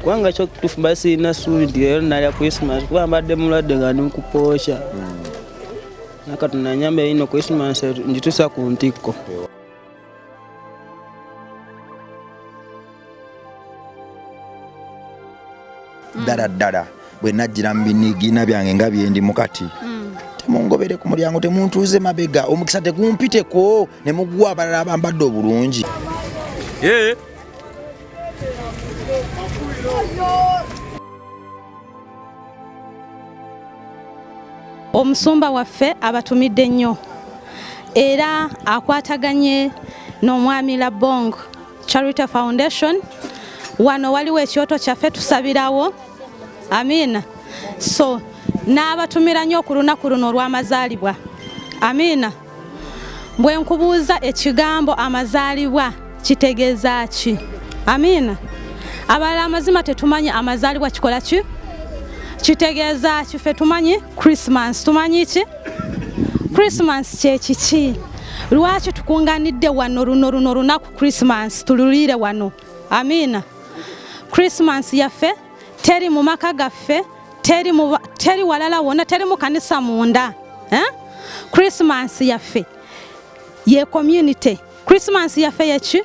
Kubanga kyo kituufu mba sirina ssuubi nti leero nalya Christmas kuba mbadde mulwadde nga ndi mukupookya. Naye Katonda annyamba ino Christmas ngituusa ku ntikko. Ddala ddala bwe najjira mu binigiina byange nga byendimu kati, temungobere ku mulyango, temuntuuze mabega, omukisa tegumpiteko ne muguwa abalala abambadde obulungi. Omusumba waffe abatumidde nnyo era akwataganye n'omwami Labong Charity Foundation. Wano waliwo ekyoto kyaffe tusabirawo. Amiina. So n'abatumira nnyo ku lunaku luno olw'amazaalibwa. Amiina. Bwe nkubuuza ekigambo amazaalibwa kitegeeza ki? Amiina. Abalala amazima tetumanyi amazaalibwa kikola ki? Kitegeeza ki? Ffe tumanyi Christmas. Tumanyi ki? Christmas kye kiki? Lwaki tukunganidde wano luno luno lunaku Christmas tululiire wano? Amiina. Christmas yaffe teri mu maka gaffe, teri walala wonna, teri mu kanisa munda. Christmas yaffe ye community. Christmas yaffe yeki?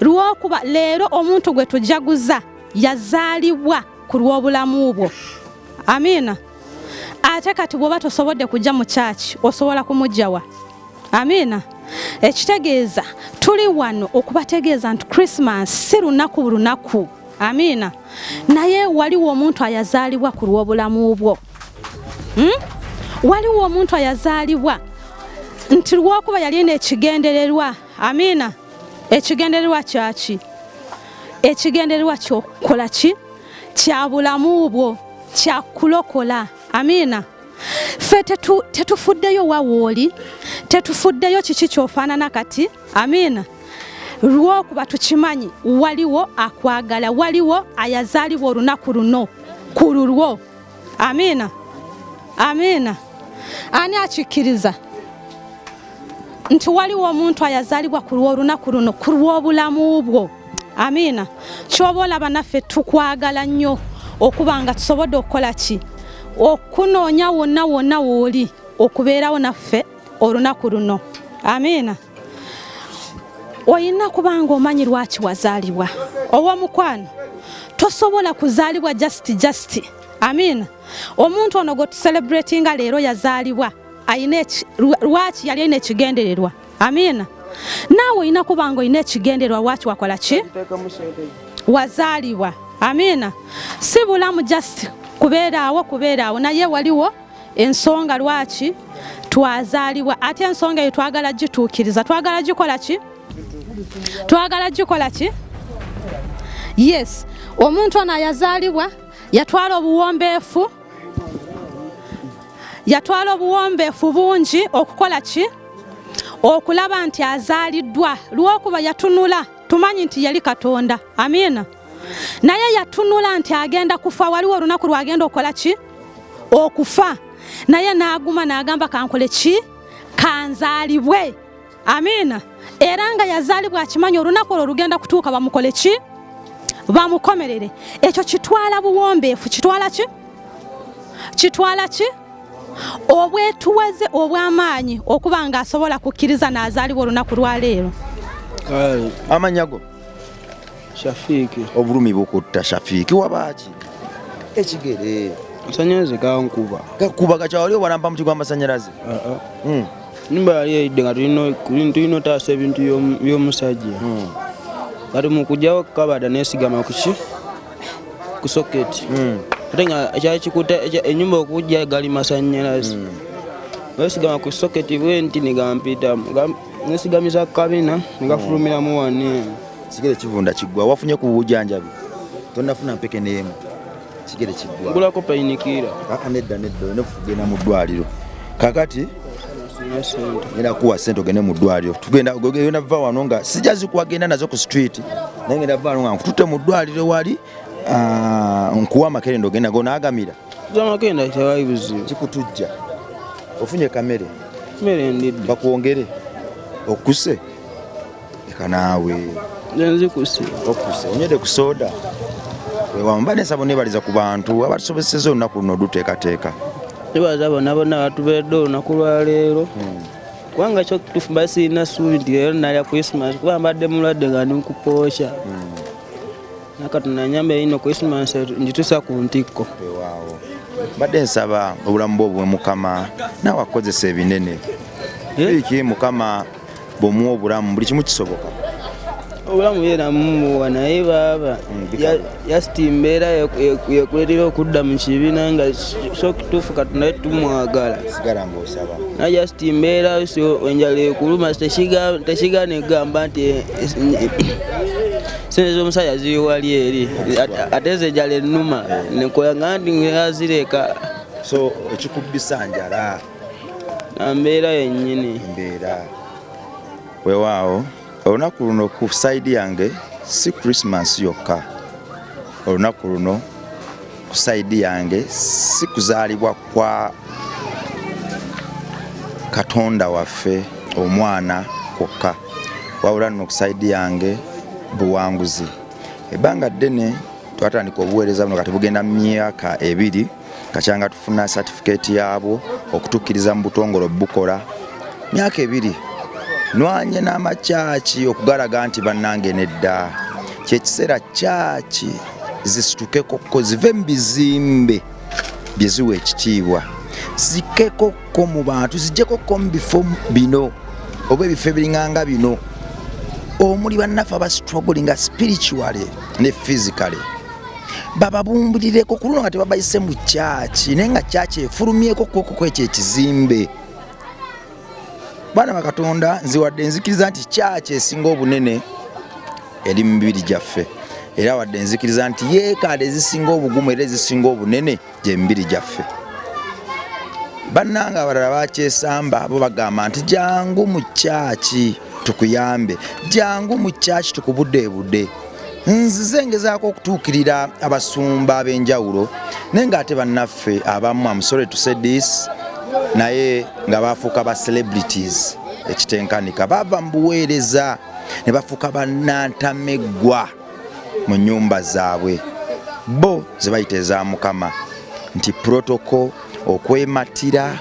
Lwokuba leero omuntu gwe tujaguza yazaalibwa ku lw'obulamu bwo. Amiina. Ate kati bw'oba tosobodde kujja mu church osobola kumugyawa. Amiina. Ekitegeeza tuli wano okubategeeza nti Christmas si lunaku lunaku. Amiina. Naye waliwo omuntu ayazaalibwa ku lw'obulamu bwo. Waliwo omuntu ayazaalibwa nti lw'okuba yalina ekigendererwa. Amiina. Ekigendererwa kyaki? Ekigendererwa ky'okukola ki? Kya bulamu bwo, kya kulokola. Amiina. Ffe tetufuddeyo wa wooli, tetufuddeyo kiki ky'ofaanana kati. Amiina. Lw'okuba tukimanyi waliwo akwagala, waliwo ayazaalibwa olunaku luno ku lulwo. Amiina. Amiina. Ani akikkiriza nti waliwo omuntu ayazaalibwa ku lw'olunaku luno ku lw'obulamu bwo? Amiina. Ky'oba olaba naffe tukwagala nnyo okuba nga tusobodde okukola ki? Okunoonya wonna wonna w'oli okubeerawo naffe olunaku luno. Amiina. Olina kubanga omanyi lwaki wazaalibwa. Ow'omukwano, tosobola kuzaalibwa just. Amiina. Omuntu ono gwe tucelebratinga leero yazaalibwa ayina lwaki yali alina ekigendererwa. Amiina. Naawe olina kubanga olina ekigendererwa lwaki wakola ki? Wazaalibwa. Amiina. Si bulamu just kubeeraawo kubeeraawo, naye waliwo ensonga lwaki twazaalibwa, ate ensonga eyo twagala gituukiriza. Twagala gikola ki? Twagala gikola ki? Yes. Omuntu ono ayazaalibwa yatwala obuwombeefu, yatwala obuwombeefu bungi okukola ki? Okulaba nti azaaliddwa. Lw'okuba yatunula, tumanyi nti yali Katonda. Amiina. Naye yatunula nti agenda kufa, waliwo olunaku lwagenda okukola ki? Okufa. Naye n'aguma n'agamba kankole ki? Kanzaalibwe. Amiina. Era nga yazaalibwa akimanyi olunaku olwo lugenda kutuuka bamukole ki? Bamukomerere. Ekyo kitwala buwombeefu. Kitwala ki? Kitwala ki? Obwetuwaze obw'amaanyi okuba nga asobola kukkiriza n'azaalibwa olunaku lwa leero. Amannya go? Shafiiki. Obulumi bukutta Shafiiki, wabaaki? Ekigere. Amasanyalaze gankuba. Gakuba gacha wali owalampa mu kigo amasanyalaze? Nyumba yali eyidde nga tulina otaasa ebintu by'omusajja. Kati mu kugyawo kabada neesigama ku ki? Ku soketi. Ate nga ekyali kikutte ennyumba okujja gali masannyalaze. Neesigama ku soketi bwe nti ne gampitamu. Neesigamiza kabina ne gafulumiramu wano eno. Kigere kivunda kiggwa. Wafunye ku bujjanjabi? Tonnafuna mpeke n'emu. Kigere kiggwa. Ngulako painikira. Nedda nedda, olina kugenda mu ddwaliro. Kakati ngenda kuwa ssente ogende mu ddwaliro. Tugenda ogenda va wano nga sijja zikuwa, genda nazo ku street. Naye ngenda va wano nga nkututte mu ddwaliro wali, nkuwa amakerenda ogenda go n'agamira. Amakerenda tewali buzibu. Kikutujja. Ofunye kamere? Mmere ndidde. Bakwongere? Okkuse? Leka naawe. Nze nzikuse. Okkuse. Onywedde ku soda? Weewaawo, mbadde nsaba oneebaliza ku bantu abatusobosezza olunaku luno oluteekateeka. Nebaza bonna bonna abatubeeredde olunaku lwaleero, kubanga kyo kituufu mba sirina ssuubi nti leero nalya Christmas, kuba mbadde mulwadde nga ndi mukupookya. Naye Katonda anyamba ino Christmas ngituusa ku ntikko. Weewaawo, mbadde nsaba obulamu bwo obuwe Mukama, naawe akukozesa ebinene. Biki Mukama bw'omuwa obulamu buli kimu kisoboka. Obulamu ye namumuwa, naye baaba yasiti mbeera yekuleetera okudda mu kibi, naye nga so kituufu Katonda ye tumwagala. Sigala ng'osaba. Naye just mbeera so enjala ekuluma, tekigaana egamba nti sente z'omusajja ziri wali eri, ate nze enjala ennuma nekola nga nti ngazireka. So ekikubbisa njala? Na mbeera yennyini. Embeera. Weewaawo, olunaku luno ku side yange si Christmas yokka, olunaku luno ku side yange si kuzaalibwa kwa Katonda waffe omwana kwokka, wabula nno ku side yange buwanguzi. Ebbanga ddene twatandika obuweereza buno, kati bugenda mu myaka 2 kakyanga tufuna satifikeeti yaabwo okutukkiriza mu butongole obukola. Myaka 2 nwanye n'amakyaki okugalaga nti bannange nedda, kyekiseera kyaki zisitukekokko zive mu bizimbe bye ziwa ekitiibwa, zikkekokko mu bantu, zijjekokko mu bifo bino oba ebifo ebiringanga bino omuli bannaffe abastrugglinga spiritually ne physically, bababumbulireko ku luno nga tebabayise mu kyaki, naye nga kyaki efulumyeko kokoko ekyo ekizimbe. Baana bakatonda, nziwadde nzikiriza nti kyaki esinga obunene eri mu mibiri gyaffe, era wadde nzikiriza nti yeekaala ezisinga obugumu era ezisinga obunene gy'emibiri gyaffe. Bannanga abalala bakyesamba, bo bagamba nti jangu mu kyaki tukuyambe, jangu mu kyaki tukubudeebude. Nzize ngezaako okutuukirira abasumba ab'enjawulo, naye ng'ate bannaffe abamu, I'm sorry to say this, naye nga bafuuka ba celebrities ekitenkanika, bava mu buweereza ne bafuuka bannantameggwa mu nnyumba zaabwe bo ze bayita eza Mukama, nti protocol, okwematira,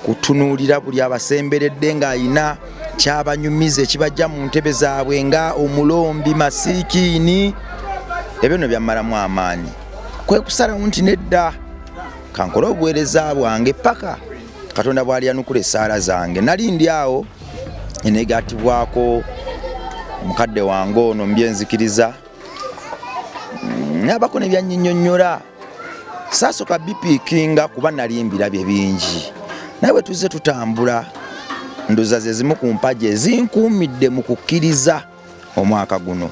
okutunuulira buli abasemberedde ng'ayina kyabanyumiza ekibajja mu ntebe zaabwe nga omulombi masiikiini. Ebyo nno byammalamu amaanyi, kwe kusalawo nti nedda, kankole obuweereza bwange paka Katonda bw'alyanukula essaala zange. Nali ndi awo neegattibwako mukadde wange ono mbyenzikiriza, nabako ne byannyinyonnyola. Saasooka bipiikinga kuba nali mbirabye bingi, naye bwe tuzze tutambula ndoza ze zimu ku mpagi ezinkuumidde mu kukkiriza. Omwaka guno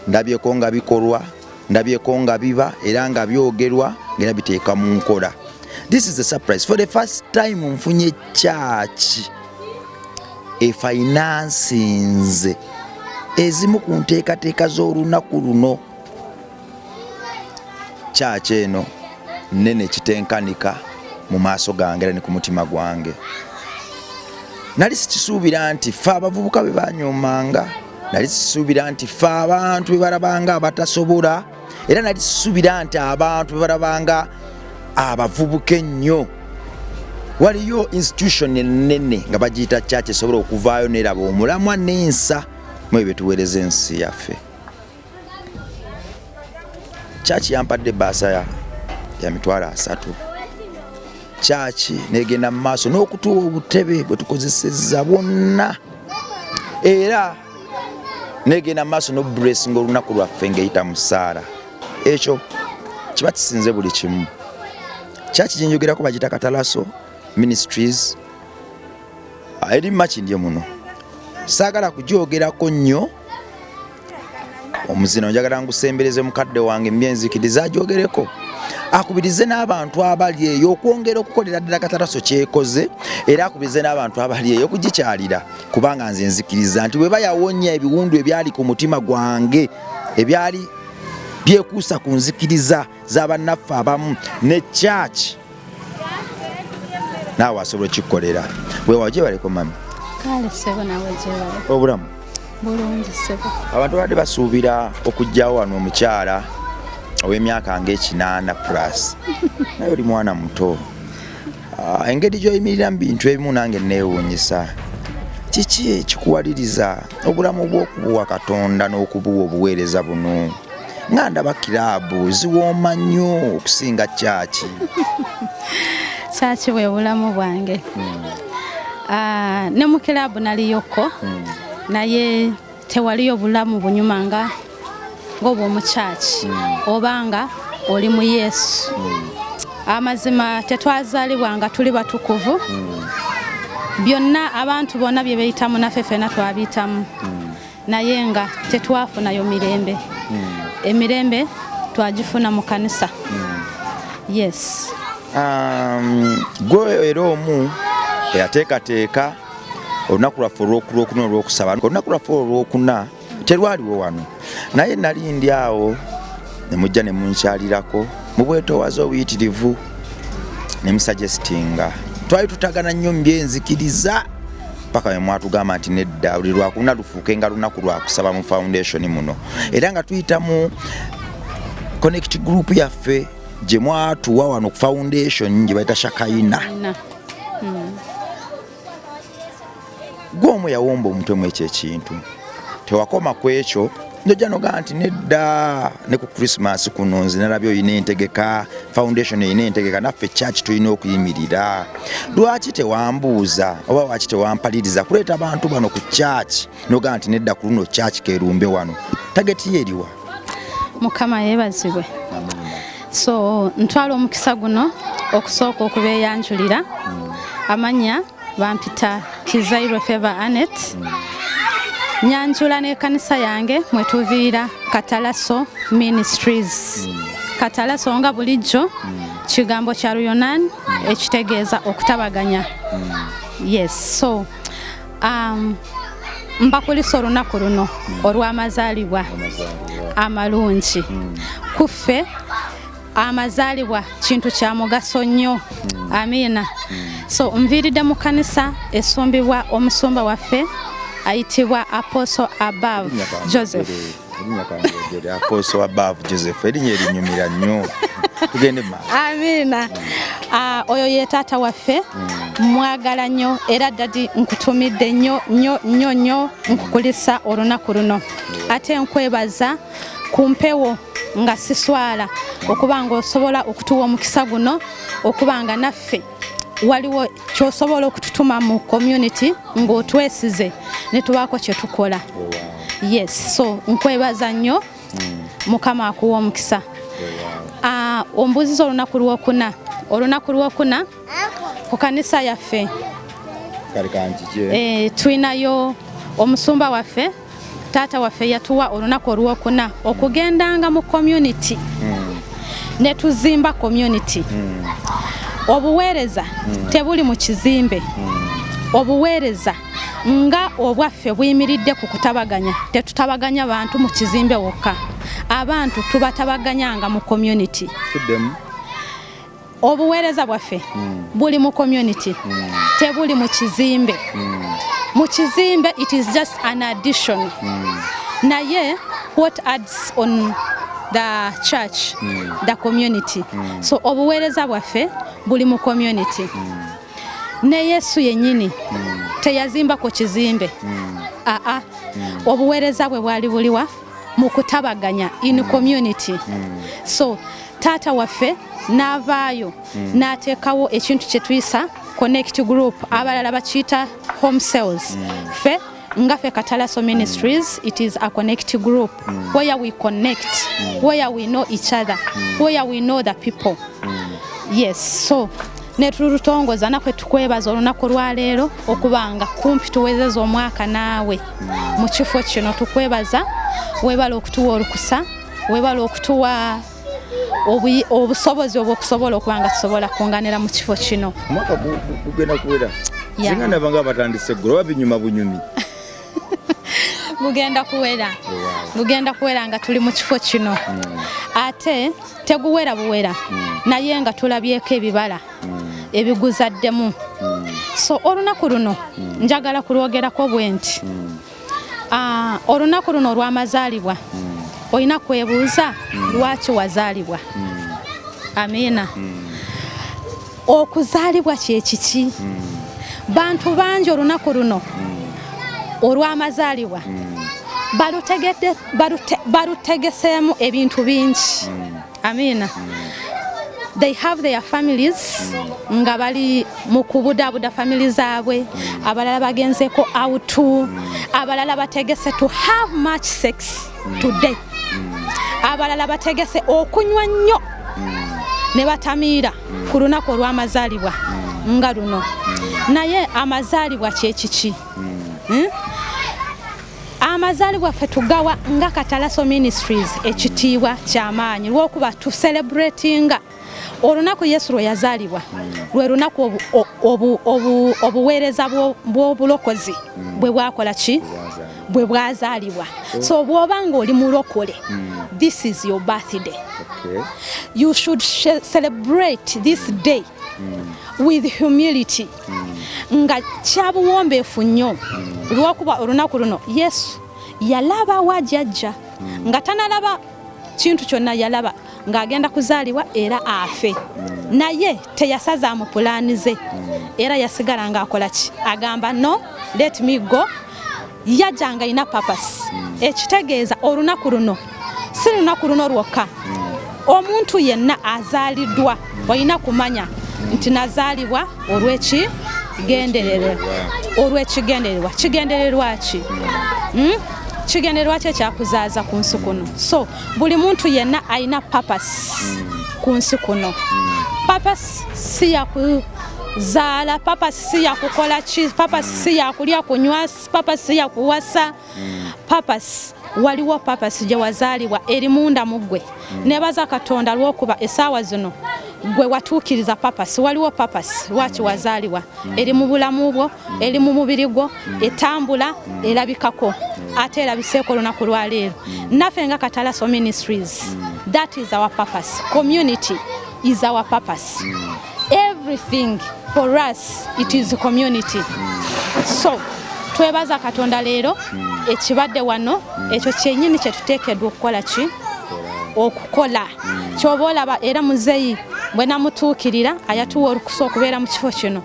ndabyeko nga bikolwa, ndabyeko nga biba era nga byogerwa ng'era biteeka mu nkola. This is a surprise. For the first time nfunye church efinansinze ezimu ku nteekateeka z'olunaku luno. Church eno nnene kitenkanika mu maaso gange era ne ku mutima gwange. Nali sikisuubira nti ffe abavubuka be banyoomanga, nali sikisuubira nti ffe abantu be balabanga abatasobola, era nali sikisuubira nti abantu be balabanga abavubuka ennyo. Waliyo institution ennene nga bagiyita church esobola okuvaayo neraba omulamwa n'ensa mu ebyo byetuweereza ensi yaffe. Church yampadde ebbaasa ya 300,000. Church negenda mu maaso n'okutuwa obutebe bwe tukozesezza bwonna, era negenda mu maaso n'obublessinga olunaku lwaffe ng'eyita mu ssaala. Ekyo kiba kisinze buli kimu. Church gye njogerako bagiyita Katalaso Ministries, eri Makindye muno. Saagala kugyogerako nnyo, omuzino njagala ngusembereze mukadde wange mbyenzikiriza agyogereko, akubirize n'abantu abali eyo okwongera okukolera ddala Katalaso kyekoze, era akubirize n'abantu abali eyo okugikyalira, kubanga nze nzikiriza nti bwe bayawonya ebiwundu ebyali ku mutima gwange ebyali byekuusa ku nzikiriza z'abannaffe abamu ne church, naawe asobola okukikolerera. Weewaawo, gyebaleko mami. Kale ssebo, nawe gyebale. Obulamu? Bulungi ssebo. Abantu babadde basuubira okujjawo wano omukyala ow'emyaka ng'ekinaana plus, naye oli mwana muto. Engeri gy'oyimirira mu bintu ebimu nange neewuunyisa. Kiki ekikuwaliriza obulamu bw'okubuwa Katonda n'okubuwa obuweereza buno, nga ndaba kiraabu ziwooma nnyo okusinga kyaki? Kyaki bwe bulamu bwange. Ne mu kiraabu naliyoko, naye tewaliyo bulamu bunyuma nga ng'obw'omukyaki oba nga oli mu Yesu. Amazima, tetwazaalibwa nga tuli batukuvu. Byonna abantu bonna bye beeyitamu naffe ffenna twabiyitamu, naye nga tetwafunayo mirembe. Emirembe twagifuna mu kanisa, yes. Gwe era omu eyateekateeka olunaku lwaffe olwokuna olwokusaba. Olunaku lwaffe olwokuna terwaliwo wano, naye nali ndi awo ne mujja ne munkyalirako mu bwetoowaze obuyitirivu ne musuggestinga. Twali tutagana nnyo mu byenzikiriza paka we mwatugamba nti nedda, buli lwakuna lufuuke nga lunaku lwakusaba mu foundation muno, era nga tuyita mu connect group yaffe gye mwatuwa wano ku foundation gye bayita Shakaina. Na. Gwe omu yawomba omutwe mu ekyo ekintu, tewakoma ku ekyo, njojja nogaa nti nedda, ne ku Christmas kuno nze nalabye oyina entegeka, foundation erina entegeka, naffe church tulina okuyimirira. Lwaki tewambuuza oba lwaki tewampaliriza kuleeta bantu bano ku church, nogaa nti nedda, ku luno church kerumbe wano? Target ye eriwa? Mukama yeebazibwe. So ntwala omukisa guno okusooka okubeeyanjulira. Amanya bampita Kizairwe Favor Anet. Nyanjula n'ekkanisa yange mwe tuviira, Katalaso Ministries. Katalaso nga bulijjo kigambo kya Luyonaani ekitegeeza okutabaganya. Yes, so mbakulisa olunaku luno olw'amazaalibwa amalungi. Kuffe amazaalibwa kintu kya mugaso nnyo. Amiina. So nviiridde mu kanisa esumbibwa omusumba waffe ayitibwa Apostle Above Joseph. Erinnya kanjogere, Apostle Above Joseph, erinnya erinyumira nnyo. Tugende mu maaso. Amiina. Oyo ye taata waffe, mwagala nnyo, era daddy nkutumidde nnyo nnyo nnyo nnyo, nkukulisa olunaku luno, ate nkwebaza ku mpewo nga siswala okuba nga osobola okutuwa omukisa guno, okuba nga naffe waliwo kyosobola okututuma mu community ng'otwesize ne tubaako kye tukola. Yes, so nkwebaza nnyo, Mukama akuwa omukisa. Ombuuziza olunaku lwokuna. Olunaku lwokuna ku kanisa yaffe Kale kankije. Tulinayo omusumba waffe, taata waffe yatuwa olunaku olwokuna okugendanga mu community ne tuzimba community. Obuweereza tebuli mu kizimbe. Obuweereza nga obwaffe buyimiridde ku kutabaganya. Tetutabaganya bantu mu kizimbe wokka, abantu tubatabaganyanga mu community. Kiddemu. Obuweereza bwaffe buli mu community, tebuli mu kizimbe. Mu kizimbe it is just an addition, naye what adds on the church, the community. So obuweereza bwaffe buli mu community. Ne Yesu yennyini teyazimbako kizimbe. Aa, obuweereza bwe bwali buliwa? Mu kutabaganya in community. So taata waffe n'avaayo n'ateekawo ekintu kye tuyisa connect group, abalala bakiyita home cells. Ffe nga ffe Katalaso Ministries, it is a connect group where we connect, where we know each other, where we know the people. Yes, so netulutongoza naffe tukwebaza olunaku lwaleero okuba nga kumpi tuwezeza omwaka naawe mu kifo kino. Tukwebaza, webala okutuwa olukusa, webala okutuwa obusobozi obwokusobola okuba nga tusobola kunganira mu kifo kino. Omwaka gugenda kuwera. Singa ndaba nga batandise eggulo oba binyuma bunyumi. Gugenda kuwera, gugenda kuwera nga tuli mu kifo kino. Ate teguwera buwera, naye nga tulabyeko ebibala ebiguzaddemu. So olunaku luno njagala kulwogerako bwe nti. Olunaku luno olw'amazaalibwa olina kwebuuza lwaki wazaalibwa. Amiina. Okuzaalibwa kyekiki? Bantu bangi olunaku luno olw'amazaalibwa balutegeseemu ebintu bingi. Amiina. They have their families nga bali mu kubudaabuda family zaabwe, abalala bagenzeko out, abalala bategese to have much sex today, abalala bategese okunywa nnyo ne batamiira ku lunaku olw'amazaalibwa nga luno. Naye amazaalibwa kyekiki? Amazaalibwa ffe tugawa nga Katalaso Ministries ekitiibwa kyamaanyi lwokuba tucelebratinga olunaku Yesu lwe yazaalibwa, lwe lunaku obuweereza bw'obulokozi bwe bwakola ki, bwe bwazaalibwa. So bw'oba ng'oli mulokole, this is your birthday. You should celebrate this day with humility, nga kyabuwombeefu nnyo, lwokuba olunaku luno Yesu yalaba wajajja nga tanalaba kintu kyonna, yalaba ng'agenda kuzaalibwa era afe, naye teyasazaamu pulaani ze, era yasigala ng'akola ki, agamba, "No, let me go." Yajja nga alina purpose. Ekitegeeza olunaku luno si lunaku luno lwokka. Omuntu yenna azaaliddwa olina kumanya nti nazaalibwa olw'ekigendererwa, olw'ekigendererwa. Kigendererwa ki? Kigendererwa ki ekyakuzaaza ku nsi kuno? So buli muntu yenna alina purpose ku nsi kuno. Purpose si yakuzaala, purpose si yakukola ki, purpose si yakulya, kunywa, purpose si yakuwasa. Purpose, waliwo purpose gye wazaalibwa eri munda mu ggwe. Nebaza Katonda lw'okuba essaawa zino gwe watuukiriza purpose. Waliwo purpose lwaki wazaalibwa, eri mu bulamu bwo, eri mu mubiri gwo, etambula, erabikako, ate erabiseeko olunaku lwaleero. Naffe nga Katalaso Ministries, that is our purpose. Community is our purpose. Everything for us, it is community. So twebaza Katonda leero ekibadde wano. Ekyo kyenyini kyetuteekeddwa okukola ki, okukola. Kyoba olaba era muzeeyi bwe namutuukirira ayatuwa olukusa okubeera mu kifo kino,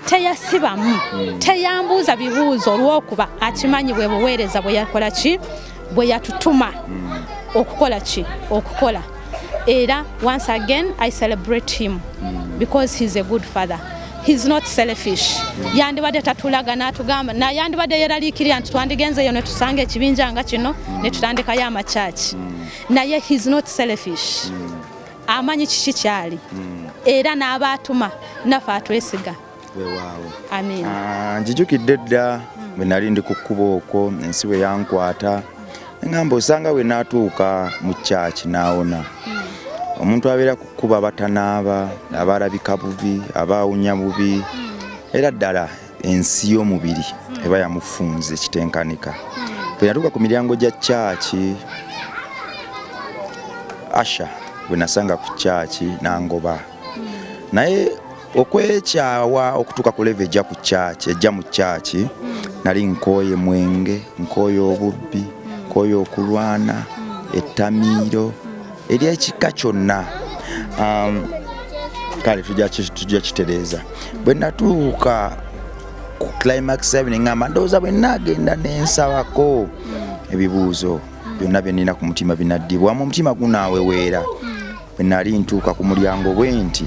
teyasibamu, teyambuuza bibuuzo, olw'okuba akimanyi bwe buweereza bwe yakola ki, bwe yatutuma okukola ki, okukola. Era once again I celebrate him because he's a good father. He's not selfish. Yandibadde tatulaga n'atugamba, naye yandibadde yeraliikirira nti twandigenzeyo ne tusanga ekibinja nga kino ne tutandikayo amakyaki, naye he's not selfish. Amanyi kiki kyali era n'abaatuma naffe atwesiga. Weewaawo. Amin. Ah, njijukidde dda bwe nali ndi ku kkubo okwo, ensi bwe yankwata, neŋŋamba osanga bwe naatuuka mu kyaki naawona. Omuntu abeera ku kkubo abatanaaba, aba alabika bubi, aba awunya bubi, era ddala ensi y'omubiri eba yamufunze ekitenkanika. Bwe natuuka ku miryango gya kyaki, usher bwe nasanga ku kyaki nangoba, naye okwekyawa okutuuka ku level ejja ku kyaki, ejja mu kyaki, nali nkooye mwenge, nkooye obubbi, nkooye okulwana, ettamiiro eryekika kyonna. Kale tujja kitereeza. Bwe natuuka ku climax yabi, neŋŋamba ndowooza bwe naagenda nensabako, ebibuuzo byonna bye nina ku mutima binaddibwamu, omutima gunaaweweera. Bwe nali ntuuka ku mulyango bwe nti,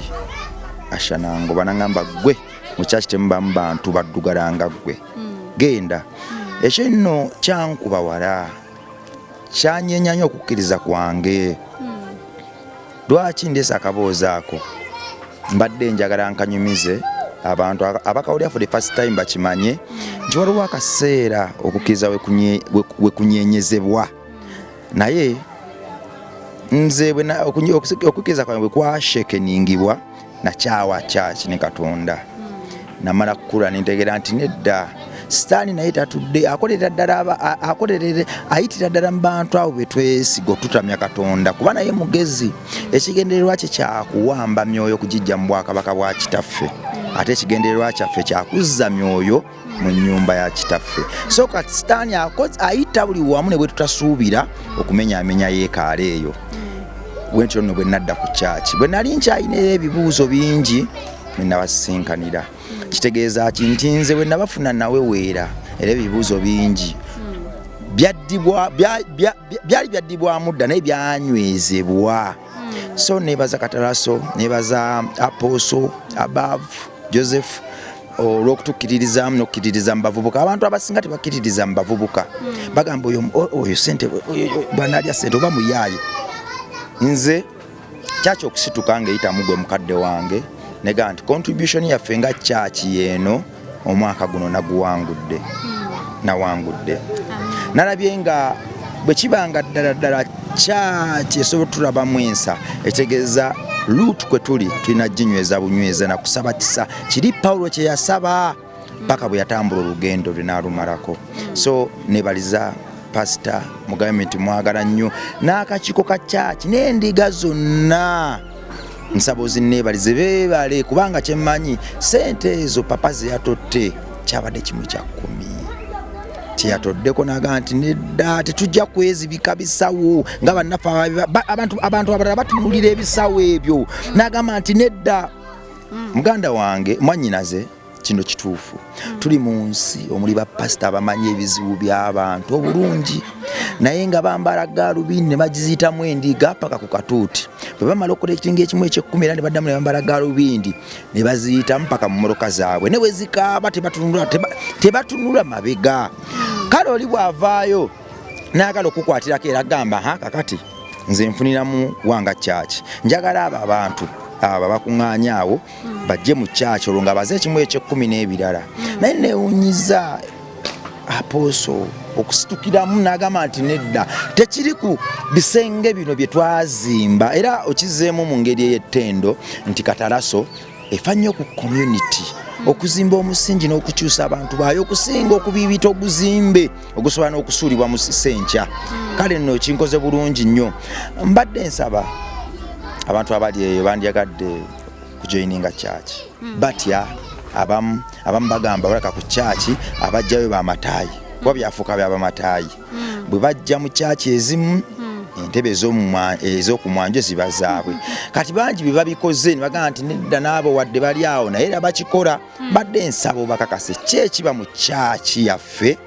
usher nangoba, naŋŋamba, "Ggwe mu kyaki temubamu bantu baddugala nga ggwe, genda." Ekyo nno kyankuba wala, kyanyenya nnyo okukkiriza kwange. Lwaki ndeese akaboozi ako? Mbadde njagala nkanyumize abantu abakawulira for the first time bakimanye nti waliwo akaseera okukkiriza we kunyenyezebwa. Naye nze okukkiriza kwange bwe kwashakeningibwa, nakyawa kyaki ne Katonda. Namala kukula nentegeera nti nedda, Sitaani naye tatudde, akolera ddala akolerere, ayitira ddala mu bantu abo betwesiga otutamya Katonda, kuba naye mugezi. Ekigendererwa kye kyakuwamba myoyo kugijja mu bwakabaka bwa Kitaffe. Ate ekigendererwa kyaffe kyakuzza myoyo mu nnyumba ya kitaffe. So kati sitaani ayita buli wamu ne bwe tutasuubira okumenyaamenya yeekaalo eyo. Bwentyo nno bwe nadda ku kyaki, bwe nali nkyalinayo ebibuuzo bingi ne nabasisinkanira. Kitegeeza ki nti nze bwe nabafuna naweweera, era ebibuuzo bingi byali byaddibwamu dda naye byanywezebwa. So nebaza Katalaso, nebaza Apostle Above Joseph olw'okutukkiririzaamu n'okukkiririza mu bavubuka. Abantu abasinga tebakkiririza mu bavubuka, bagamba oyo sente bwanalya sente oba muyaaye. Nze kyaki okusituka ng'eyitamu gwe mukadde wange nega nti contribution yaffe nga kyaki yeeno omwaka guno naguwangudde, nawangudde. Nalabye nga bwe kibanga ddala ddala kyaki esobola tulabamu ensa, etegeeza luutu kwe tuli tulina ginyweza bunyweza na kusaba kisa kiri Pawulo kye yasaba paka bwe yatambula olugendo lwe n'alumalako. So nebaliza pasita, mugambe nti mwagala nnyo n'akakiiko ka kyaki n'endiga zonna, nsaba ozinneebalize beebale, kubanga kyemmanyi sente ezo papa ze yatotte kyabadde kimu kya kkumi kyeyatoddeko, naga nti nedda, tetujja kwezibika bisawo nga bannaffe abantu abalala batunulira ebisawo ebyo. Nagamba nti nedda, muganda wange, mwannyinaze, kino kituufu. Tuli mu nsi omuli bapasita abamanyi ebizibu by'abantu obulungi, naye nga bambala gaalubindi ne bagiziyitamu endiga paka ku katuuti. Bwe bamala okuleetinga ekimu ekyekkumi, era ne baddamu ne bambala gaalubindi ne baziyitamu paka mu mmotoka zaabwe, ne bwe zikaaba tebatunula mabega. Kale oli bw'avaayo n'agala okukwatirako, era agamba, ha, kakati nze nfuniramu wanga kyaki, njagala abo abantu abo bakuŋŋaanya awo bajje mu kyaki, olwo nga baze ekimu ekyekkumi n'ebirala. Naye newunyiza Apostle okusitukiramu n'agamba nti nedda, tekiri ku bisenge bino bye twazimba. Era okizeemu mu ngeri ey'ettendo nti Katalaso efa nnyo ku community, okuzimba omusingi n'okukyusa abantu baayo okusinga okubiibita oguzimbe ogusobola n'okusuulibwa mu senkya. Kale nno kinkoze bulungi nnyo. Mbadde nsaba abantu abali eyo bandyagadde kujoininga kyaki, batya. Abamu bagamba balaka ku kyaki abajjayo bamataayi, kuba byafuuka byabamataayi. Bwe bajja mu kyaki ezimu, entebe ez'okumwanjo ziba zaabwe. Kati bangi bye babikoze ne bagamba nti nedda, n'abo wadde bali awo naye era bakikola. Mbadde nsaba obakakase ki ekiba mu kyaki yaffe,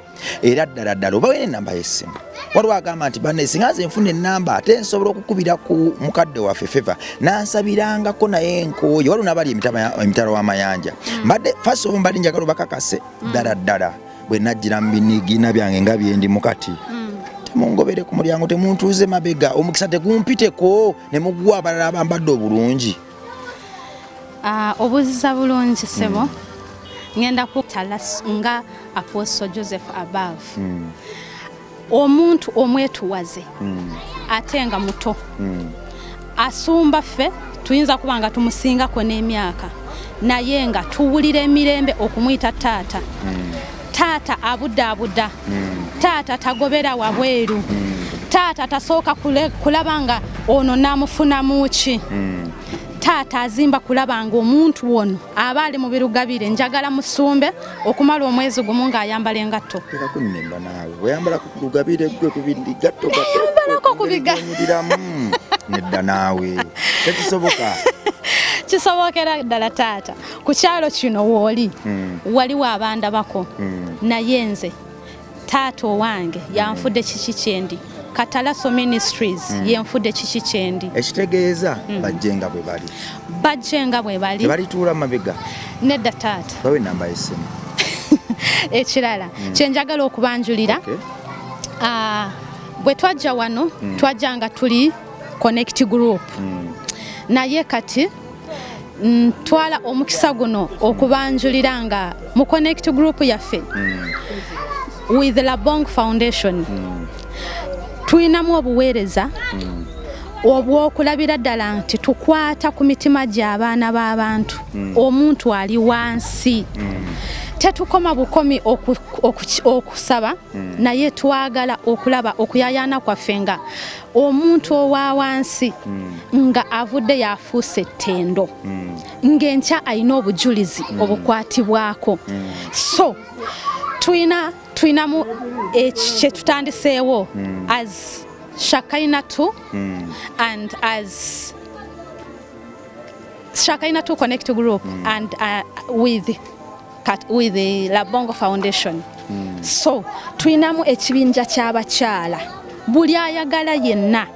era ddala ddala obawe n'ennamba y'essimu. Waliwo agamba nti banne, singa nze nfuna ennamba ate nsobola okukubira ku mukadde waffe Feva nansabirangako, naye nkooye. Waliwo n'abali emitala w'amayanja. Mbadde first of all mbadde njagala obakakase ddala ddala bwe najjira mu binigina byange nga byendi mukati, temungobere ku mulyango, temuntuuze mabega, omukisa tegumpiteko ne muguwa abalala abambadde obulungi. Obuuziza bulungi ssebo. Ngenda kutala nga Apostle Joseph Above, omuntu omwetuwaze ate nga muto, asumba ffe tuyinza kuba nga tumusingako n'emyaka, naye nga tuwulira emirembe okumuyita taata. Taata abudaabuda, taata tagobera wabweru, taata tasooka kulaba nga ono namufunamu ki. Taata azimba kulaba nga omuntu ono aba ali mu birugabire. Njagala musumbe okumala omwezi gumu ng'ayambala engatto. Teka kunnemba naawe, oyambala ku lugabire gwe ku bigatto? Nayambalako ku Onyiriramu. Nedda naawe, tekisoboka. Kisobokera ddala taata. Ku kyalo kino wooli waliwo abandabako, naye nze taata owange yanfudde kiki kyendi. Katalaso Ministries yenfudde kiki kyendi. Ekitegeeza bajje nga bwe bali. Bajje nga bwe bali. Tebalituula mabega. Nedda taata. Bawe enamba y'essimu. Ekirala kyenjagala okubanjulira, bwe twajja wano, twajja nga tuli connect group, naye kati ntwala omukisa guno okubanjulira nga mu connect group yaffe with Labong Foundation tulinamu obuweereza obw'okulabira ddala nti tukwata ku mitima gy'abaana b'abantu, omuntu ali wansi. Tetukoma bukomi okusaba, naye twagala okulaba okuyayaana kwaffe nga omuntu owa wansi nga avudde yafuuse ettendo, ng'enkya alina obujulizi obukwatibwako. So tulinamu kyetutandiseewo as Shakaina 2 and as Shakaina 2 Connect Group and with the Labongo Foundation. So tulinamu ekibinja ky'abakyala, buli ayagala yenna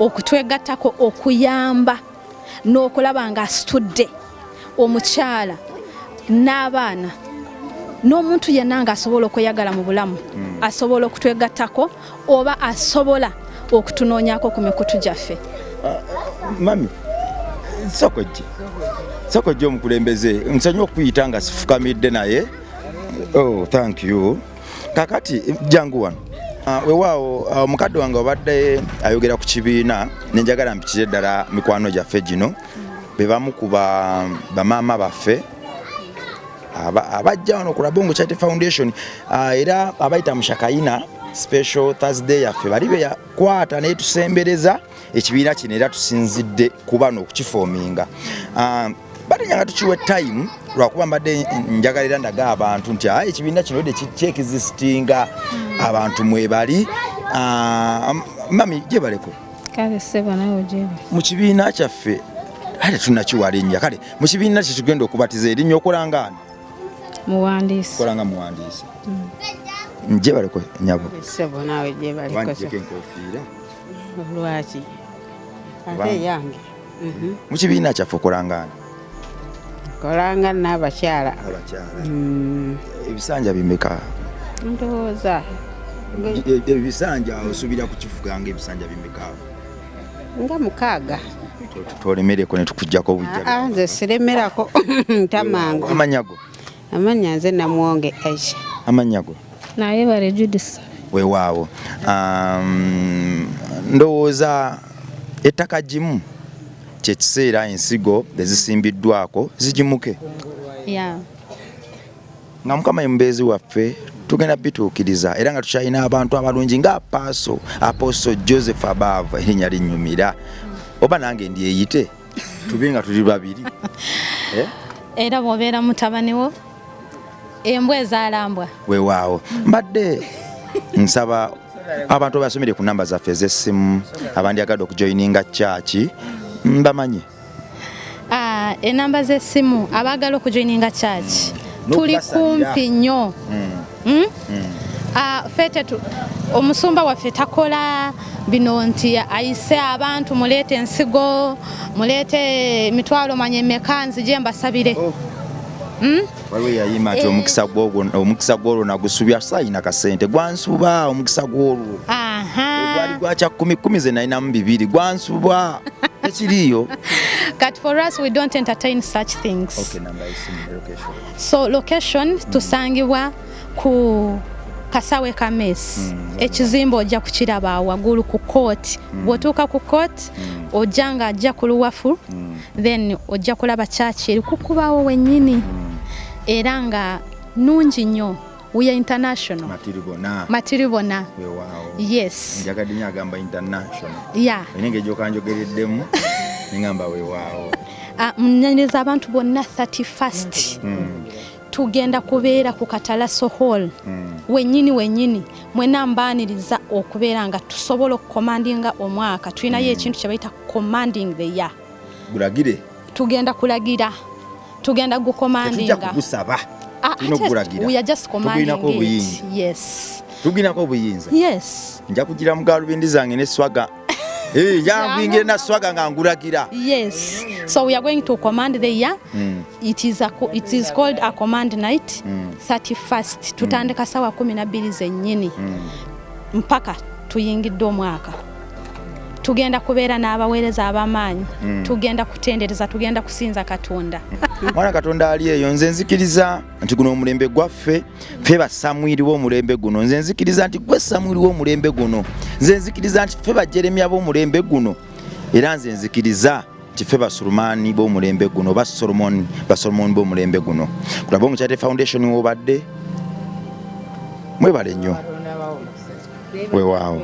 okutwegattako okuyamba n'okulaba ng'asitudde omukyala n'abaana n'omuntu yenna ng'asobola okweyagala mu bulamu, asobola okutwegattako oba asobola okutunoonyako ku mikutu gyaffe. Mami, sokojje, sokojje omukulembeze, nsonyiwa okuyita nga sifukamidde naye. Oh, thank you. Kakati jangu wano. Weewaawo omukadde wange obadde ayogera ku kibiina, nenjagala mpitire ddala mikwano gyaffe gino be bamu ku bamaama baffe abajja wano ku Rabongo Charity Foundation, era abayita mu Shakaina Special Thursday yaffe bali be yakwata naye tusembereza ekibiina kino, era tusinzidde kuba n'okukifoominga. Badde njagala tukiwe time lwakuba mbadde njagala era ndaga abantu nti ekibiina kino de kyexistinga, abantu mwebali. Mami, gyebaleko. Kale ssebo, nawe gyebale. Mu kibiina kyaffe ate tunakiwa linnya. Kale mu kibiina kye tugenda okubatiza erinnya okola nga ani? Muwandiisi. Kola nga muwandiisi. Gyebaleko nyabo. Ssebo, naawe gyebaliko. Wanjeko enkofiira. Lwaki ate yange? Mu kibiina kyaffe okola nga ani? Kolanga n'abakyala. Abakyala. Ebisanja bimeka? Ndowooza Ebisanja osuubira kukifuga nga ebisanja bimeka? Nga 6. Tolemereko ne tukuggyako obujja. Ah, nze siremerako ntamangu. Amannya go? Amannya nze Namwonge Aisha. Amannya go? Naye bale Judith. Weewaawo. Ndowooza ettaka gimu kyekiseera ensigo ezisimbiddwako zigimuke nga Mukama ye mubeezi waffe, tugenda bituukiriza, era nga tukyalina abantu abalungi nga Apaaso Apostle Joseph Abaava. Erinnya linnyumira, oba nange ndyeyite tube nga tuli babiri. Eh? Era bw'obeera mutabani wo, embwa ezaalambwa. Weewaawo, mbadde nsaba abantu abasomere ku namba zaffe ez'essimu abandyagadde okujoyininga kyaki mbamanyi. Ah, enamba z'essimu, abaagala okujoininga church, tuli N'okubasalira. kumpi nnyo. Mm? Ah, ffe omusumba waffe takola bino nti ayise abantu, muleete ensigo, muleete emitwalo manye emeka nzije mbasabire. Waliwo eyayimba nti Eh. omukisa gwogwo, omukisa gwolwo nagusubya, sayina kasente, gwansuba omukisa gwolwo. Gwali gwakya 10 10, ze nalinamu 2, gwansuba, tekiriiyo. Kati for us, we don't entertain such things. Okay, namba y'essimu, location. So location, tusangibwa ku kasawe ka mess. Ekizimbe ojja kukiraba waggulu ku court. Bw'otuuka ku court, ojja nga ajja ku luwafu, then ojja kulaba church eri kukubawo wennyini, era nga nungi nnyo. We are international. Matiribona. Matiribona. Weewaawo. Yes. Njagadde nnyo agamba international. Olina engeri gyokanjogereddemu neŋamba weewaawo. Ah, mnyaniriza abantu bonna 31st, tugenda kubeera ku Katalaso Hall wennyini wennyini. Mwena mbaaniriza okubeera nga tusobola okukomandinga omwaka. Tulinayo ekintu kye bayita commanding the year. Gulagire. Tugenda kulagira, tugenda Tetujja gukomandinga. kugusaba. Ah, Tulina okugulagira. we are just commanding Tugulinako it. obuyinza. Yes. Tugulinako obuyinza. Yes. Nja kugira mu galubindi zange ne swagger. Eh, nja kuyingira na swagger nga ngulagira. Yes, so we are going to command the year. It is called a command night. 31st tutandika sawa 12 zennyini mpaka tuyingidde omwaka. Tugenda kubeera n'abaweereza ab'amaanyi, tugenda kutendereza, tugenda kusinza Katonda. Mwana Katonda ali eyo, nze nzikiriza nti guno omulembe gwaffe, ffe basamwiri b'omulembe guno. Nze nzikiriza nti gwe Samwiri w'omulembe guno. Nze nzikiriza nti ffe bajeremya b'omulembe guno, era nze nzikiriza. Ffe Basulumaani b'omulembe guno, ba Solomon, Basolomoni b'omulembe guno. Ku Labong Charity Foundation wobadde. Mwebale nnyo, weewaawo.